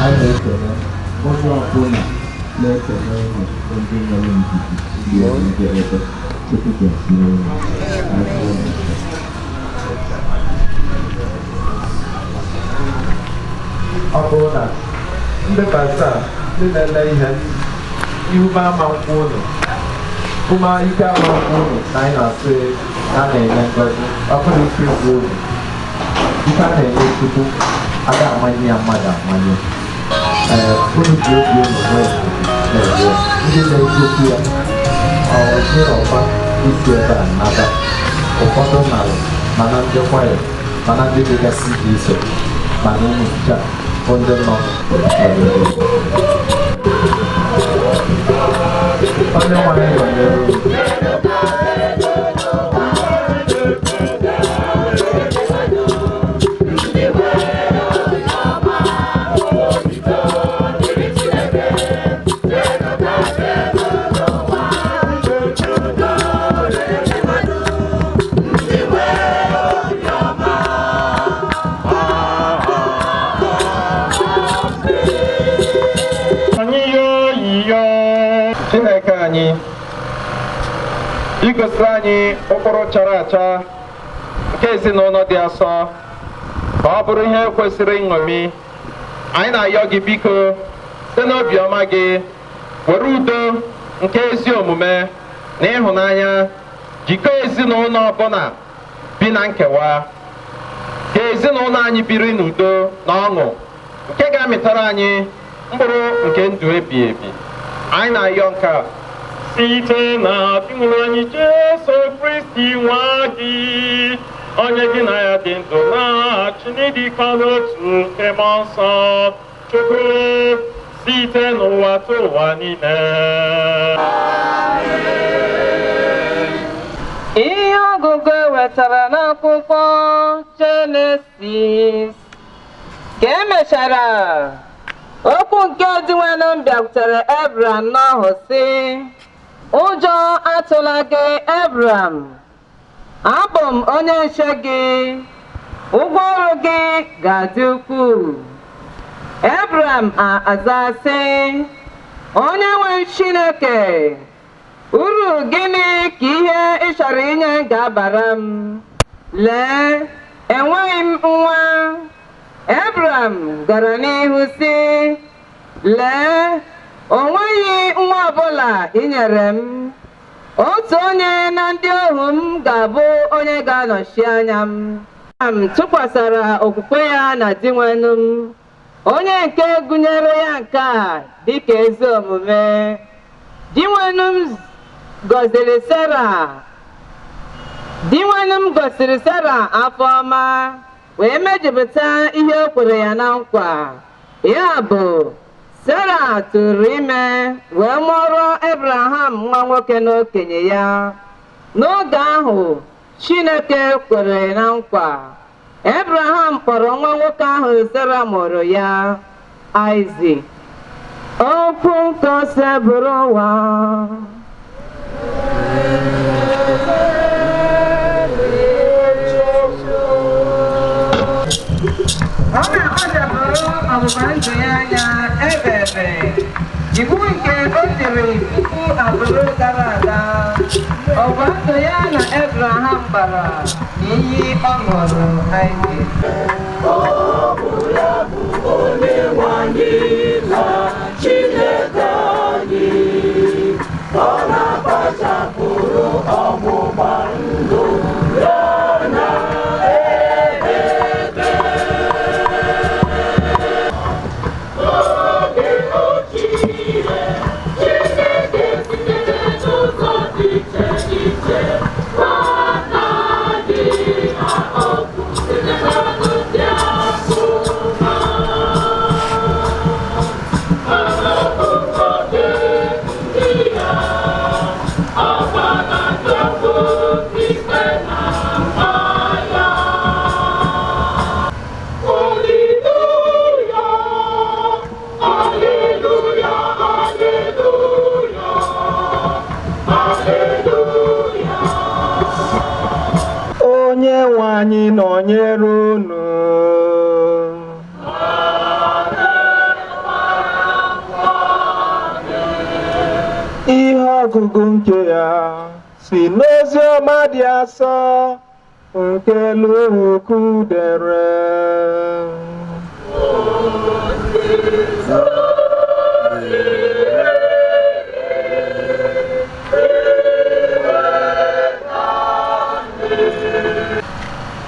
Anyị na-ekele onye ọbụla na-ekele unu bụ ndị nwere ndidi ndị ebe Chukwu gozie unu. Ọ bụrụ na ndị baza ndị na-ele ihe ihu ama nkwụ unu ụma ike ama nkwụ unu na anyị na-asị na a na-enye ngọzi ọ bụrụ ike igwu unu ike a na-enye Chukwu ada amanye ya mmadụ amanye. Ee, unu ji obi unu nwee na-enye ndị na-egosi ya ọzịrị ọba isi ebe a naba ụfọdụ narị mana ndị kwaya mana ndị dịgasị iche iche mana ụmụ ncha bụ ndị nọ. Onye nwe anyị nọnyere unu. Chineke anyị, igosiri anyị ụkpụrụ chara acha nke ezinụlọ dị asọ ka ọ bụrụ ihe kwesịrị nṅomi. Anyị na-ayọ gị biko site n'obiọma gị were udo nke ezi omume na ịhụnanya jikọọ ezinụlọ ọbụla bi na nkewa, ka ezinụlọ anyị biri n'udo na ọṅụ nke ga-amịtara anyị mkpụrụ nke ndụ ebi ebi. Anyị na-ayọ nke a site na Dinwenụ anyị Jesu Kristi nwa gị, onye gị na ya dị ndụ na-achị n'ịdịkọ n'otu nke Mmụọ Nsọ Chukwu site n'ụwa tụ ụwa niile. Ihe ọgụgụ e wetara n'akwụkwọ Jenesis. Ka emechara, okwu nke Dinwenụ bịakwutere Ebram n'ọhụ sị, ụjọ atụla gị Ebram, abụ m onye nche gị, ụgwọ ọrụ gị ga-adị ukwuu. Ebram aza sị, onye nwe Chineke, uru gịnị ka ihe ị chọrọ inye ga-abara m? Lee, enweghị m nwa. Ebram gara n'ihu sị, lee, o nweghị nwa ọbụla i nyere m. Otu onye na ndị ohu m ga-abụ onye ga-anọchi anya m. Ebram tụkwasara okwukwe ya na Dinwenụ m, onye nke gụnyere ya nke a dịka ezi omume. Dinwenụ m gọziri Sera. Dinwenụ m gosiri Sera afọ ọma wee mejupụta ihe o kwere ya na nkwa. Ya bụ, Sera tụrụ ime wee mụọrọ Abraham nwa nwoke n'okenye ya. N'oge ahụ, Chineke kwere na nkwa. Abraham kpọrọ nwa nwoke ahụ Sera mụrụ ya, Isaac. Okwu nke bụrụ ụwa. Ọ na-akpachapụrụ ọgbụgba ndụ ya anya ebe ebe, iwu nke o tiri puku agbụrụ gara aga, ọgbụgba ndụ ya na Abraham gbara na iyi ọ ṅụrụ Isaac. Ọ bụ ya bụ Onyenwe anyị na Chineke anyị, ọ na-akpachapụrụ ọgbụgba ndụ ya na ebe ebe. Oge ochie, Chineke sitere n'ụzọ dị iche iche gwa nna gị ha okwu site n'ọnụ ndị amụma. Mana oge ndị ya, ọ gwara ndị okwu site n'ama ya. Hallelujah, hallelujah, hallelujah, hallelujah. Onye nwe anyị nọnyere unu. Ọgụgụ nke ya si n'ozi ọma dị asọ nke Luk dere.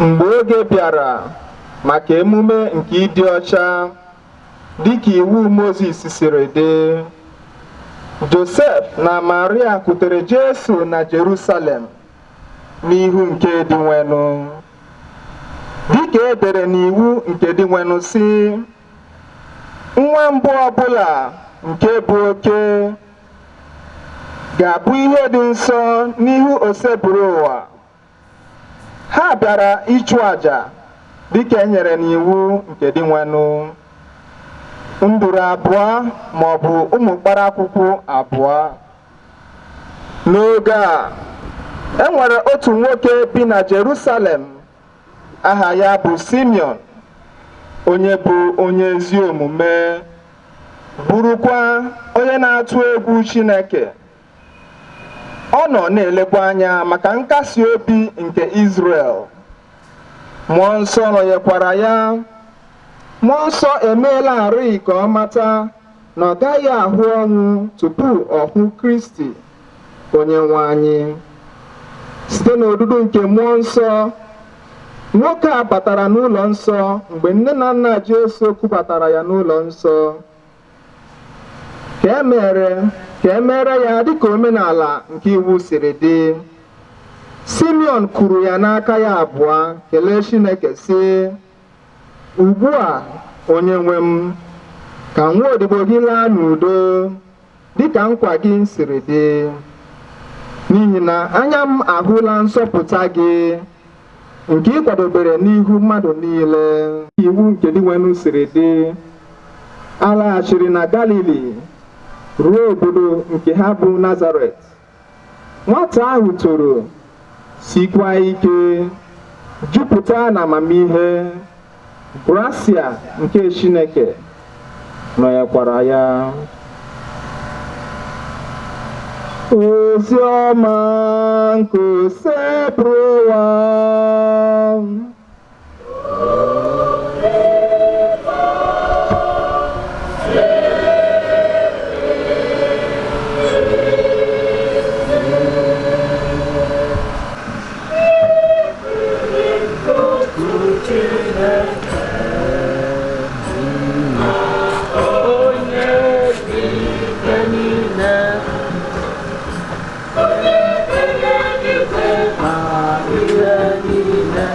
Mgbe oge bịara maka emume nke ịdị ọcha dịka iwu Mozis siri dị, Josef na Maria kutere Jesu na Jerusalem n'ihu nke Dinwenụ, dịka e dere n'iwu nke Dinwenụ sị, nwa mbụ ọbụla nke bụ oke ga-abụ ihe dị nsọ n'ihu Osebụrụwa. Ha bịara ịchụ àjà dịka e nyere n'iwu nke Dinwenụ, nduru abụọ ma ọ bụ ụmụ kparakwukwu abụọ. N'oge a, e nwere otu nwoke bi na Jerusalem, aha ya bụ Simeon, onye bụ onye ezi omume, bụrụkwa onye na-atụ egwu Chineke. Ọ nọ na-elekwa anya maka nkasi obi nke Izrel. Mmụọ nsọ nọnyekwara ya. Mmụọ nsọ emeela arị ka ọ mata na ọ gaghị ahụ ọnwụ tupu ọ hụ Kristi onye nwe anyị. Site n'odudu nke mmụọ nsọ, nwoke a batara n'ụlọ nsọ mgbe nne na nna Jesu kubatara ya n'ụlọ nsọ, ka e mere ya dịka omenala nke iwu siri dị. Simeon kuru ya n'aka ya abụọ, kelee Chineke sị, ugbu a, onye nwe m, ka nwa odibo gị laa n'udo dịka nkwa gị siri dị, n'ihi na anya m ahụla nzọpụta gị nke ị kwadobere n'ihu mmadụ niile. Iwu nke Dinwenụ siri dị, a laghachiri na Galili ruo obodo nke ha bụ Nazaret. Nwata ahụ toro, sikwa ike, jupụta na amamihe. Grasia nke Chineke nọnyekwara ya. Ozi ọma nke Osebụrụwa. Onye kere eluigwe ma ihe niile.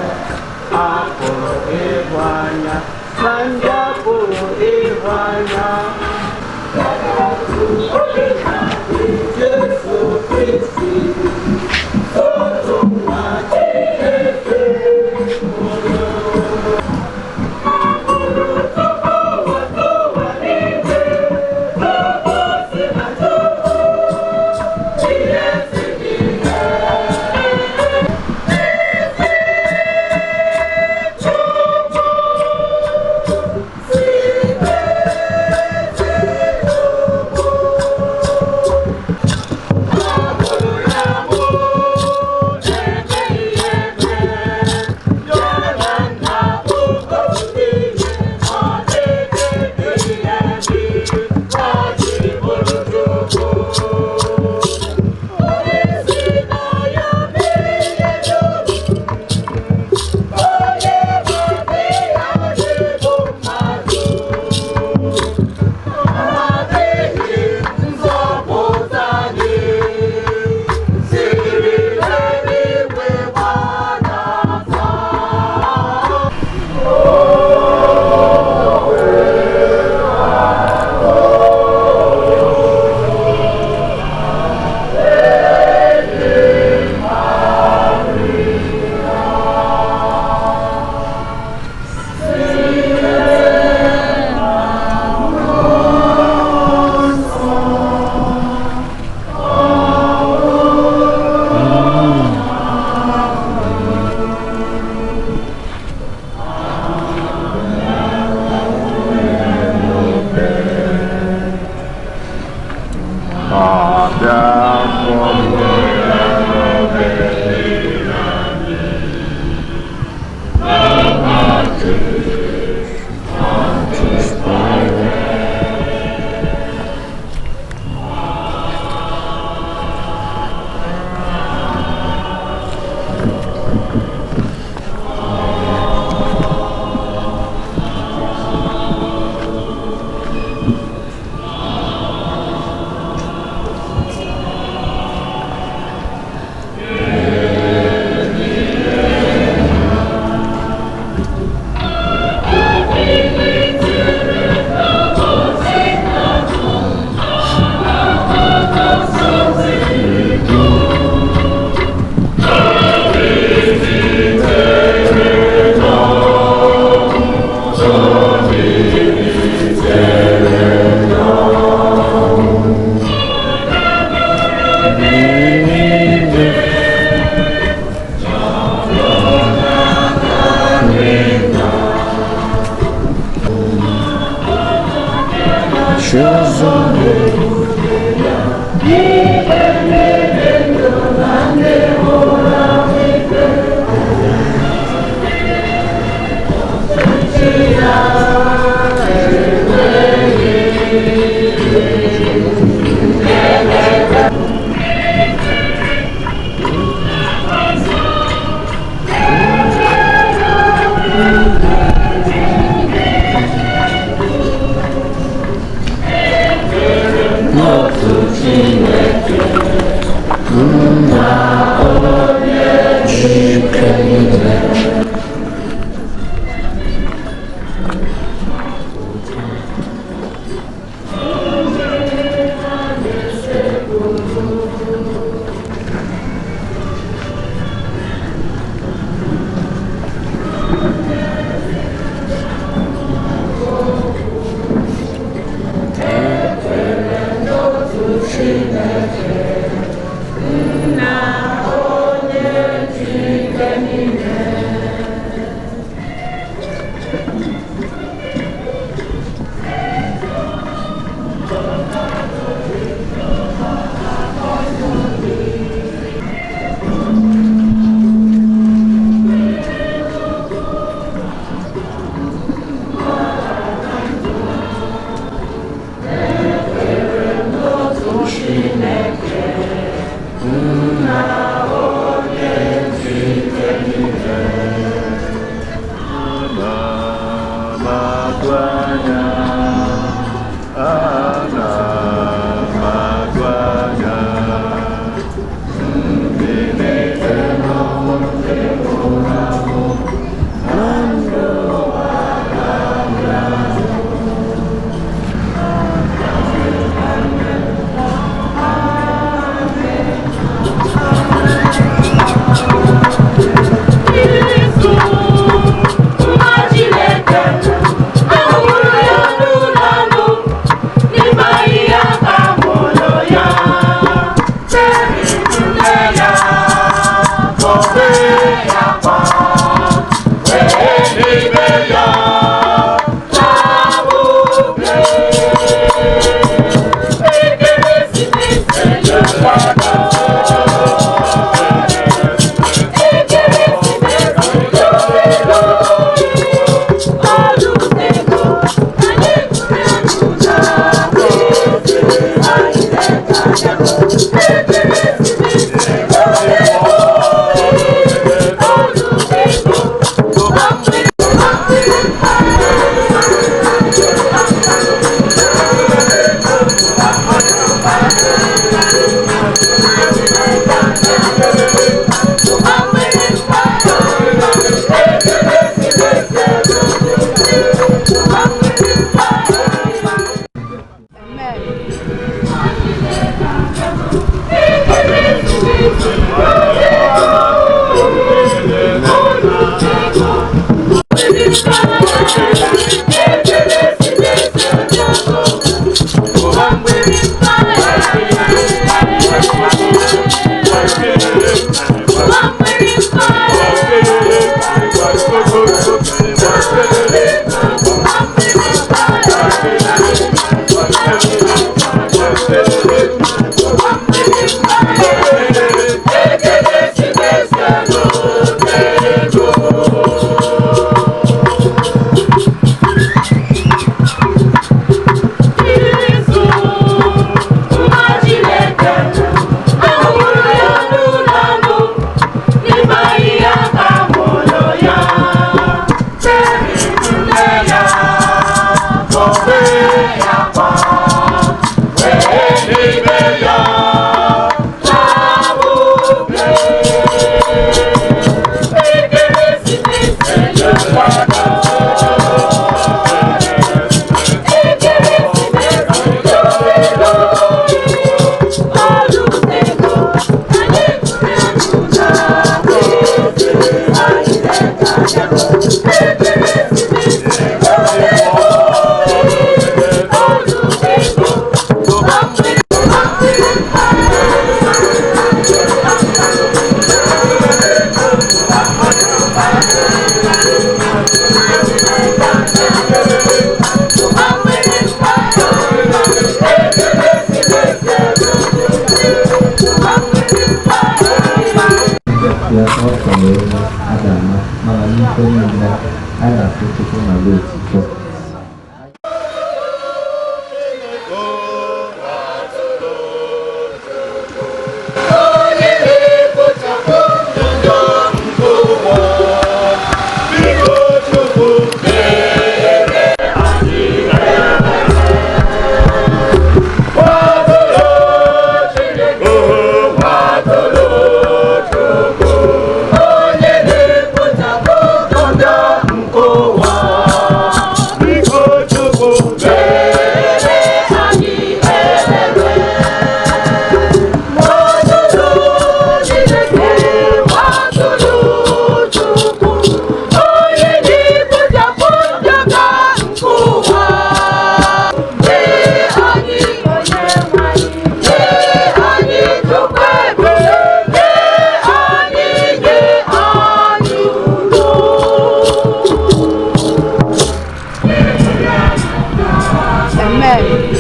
Amen.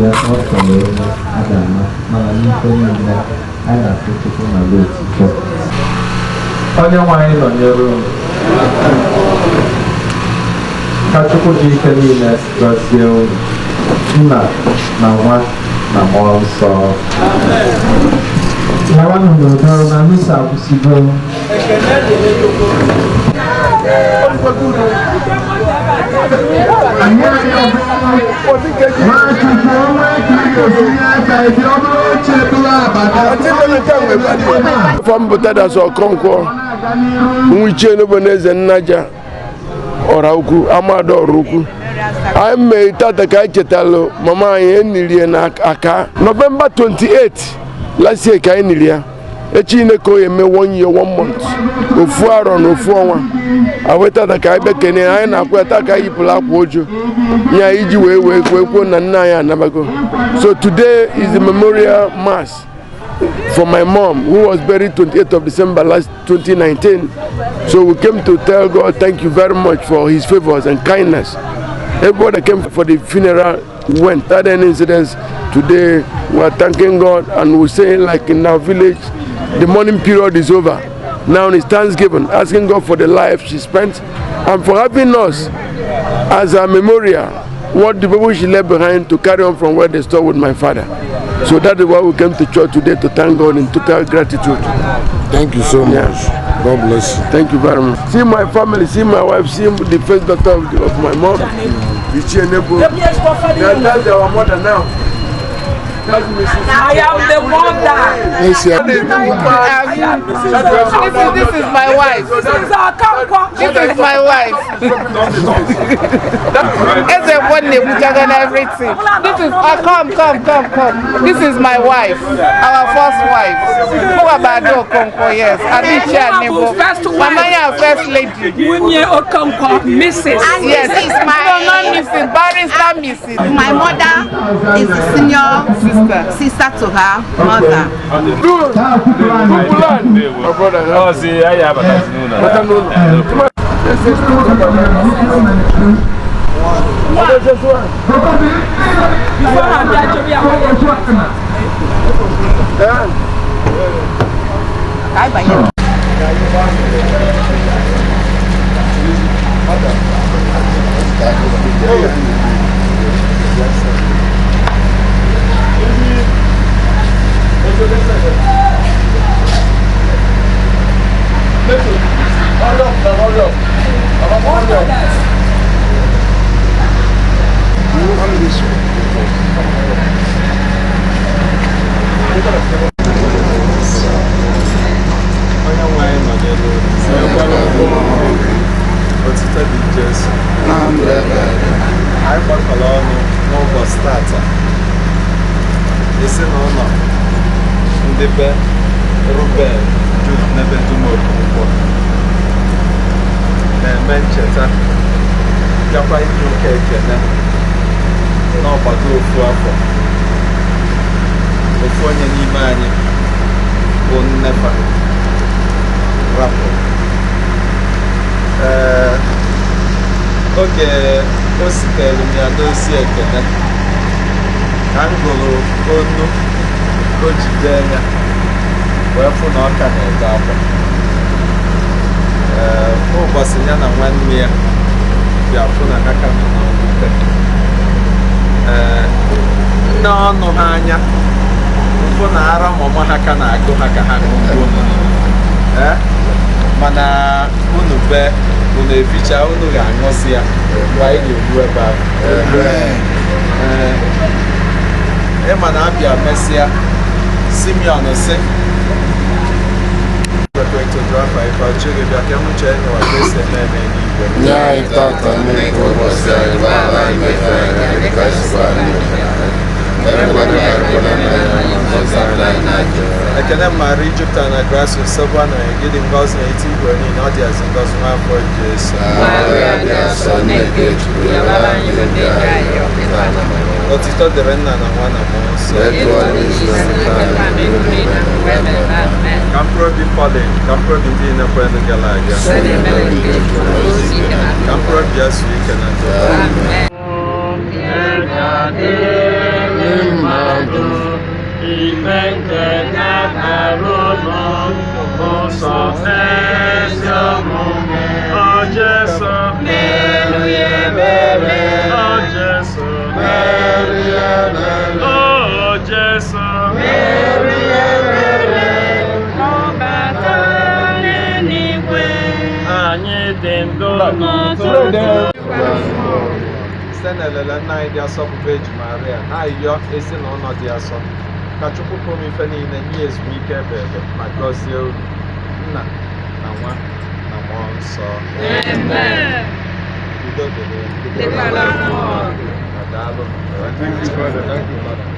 Ya ọ chọrọ onye a ga-ama mana n'ife niile a na-asị Chukwu na otuto. Onye nwe anyị nọnyere unu. Ka Chukwu ji ike niile gọzie unu, Nna na Nwa na Mmụọ Nsọ. Lawanụ n'udo na misa akwụsịgo. Fọmpụta Okonkwo nwichie n'obodo Nnaja ọra ukwu amadu ọra ukwu anyị mee tata ka anyị chetalụ mama anyị enirie na aka November 28 last year ka anyị niri ya echi ne ka o eme 1 year 1 month ofu arọ na ofu ọnwa awetata ka anyị bekene anyị na-akwụ ya taa ka anyị yipụrụ akwa ụjụ ya iji wee wee kwuo kwuo na nna anyị anabago. So today is the memorial mass for my mom, who was buried 28th of December last 2019. So we came to tell God thank you very much for his favors and kindness. Everybody that came for the funeral went. That any incidents today, we are thanking God and we're saying, like in our village, the mourning period is over. Now it's thanksgiving, asking God for the life she spent and for having us as a memorial, what the people she left behind to carry on from where they started with my father. So that is why we came to church today, to thank God in total gratitude. Thank you so much. God bless you. Thank you very much. See my family, see my wife, see the first daughter of my mom. That's our mother now. That's Mrs. I am the mother. This is my wife. This is my wife. Everything. This is come. This is my wife, our first wife. Obado Okonkwo, yes. Adichie Nebo. Mama ya first lady. Nwunye Okonkwo, Mrs. Yes, this is my no, not Mrs. Barrister Mrs. My mother is the senior sister to her mother. My brother. Anyị gbakọrọ ọnụ n'ụbọchị tata ezinụlọ ndị be Ruben Jude n'ebe dum Okonkwo na-eme ncheta bịakwa inye ụka ekele n'ọgbakọ ofu afọ ofu onye n'ime anyị bụ nnefa rapụ. Ee, oge o sitere m ya n'ozi ekele ka m gụrụ onu o jide ya wee fụ na ọ ka na-ebe akwa. Ee, ụbọchị ya na nwanne ya bịa fụ na ha ka nọ na mwute. ọnụ ha anya mfụ na ara mama ha ka na-agụ ha ka ha ṅụgbuo. Mana unu be unu eficha unu ga-aṅụsị ya mgbe anyị ga-eru ebe ahụ. Ịma na abịa mesịa Simeon sị Nye anyị tata nri nke ụbọchị anyị, gbaghara anyị mmehie anyị dịka anyị si gbaghara ndị mmehie anyị. Ekwela ka anyị kwere na anyị ma zọpụta anyị n'ajọ. Ekene Maria ijupụtara na grasia osebụa na gị dị ngọzi n'etiti igwe niile, ọ dị ezi ngọzi n'afọ Jesu. Maria dị asọ, nne nke Chukwu, yọbara anyị bụ ndị arịrịọ. Otito dịrị nna na nwa na mmụọ nsọ. Etu ọ dị isi na Ka mkpụrụ obi Pauline, ka mkpụrụ obi ndị niile kwere gara aga. Ka mkpụrụ obi ya zuo ike na ndụ. Ife nke na-arụ ụlọ nsọ ezi omume. O Jesu, merụ ya ebere. O Jesu, merụ ya ebere. O Jesu, merụ ya ebere. Ọ bata n'eluigwe, anyị dị ndụ n'ụtụtụ. Site n'elele nna anyị dị asọ bụ Virgin Maria, na-ayọ ezinụlọ dị asọ ka Chukwu pụrụ ife niile nye ezumike ebe ebe ma gọzie unu, nna na nwa na mmụọ nsọ. Amen. Udo dịrị unu. Dịkwara mmụọ gị. Ma daalụ. Thank you, Father. Thank you, Father.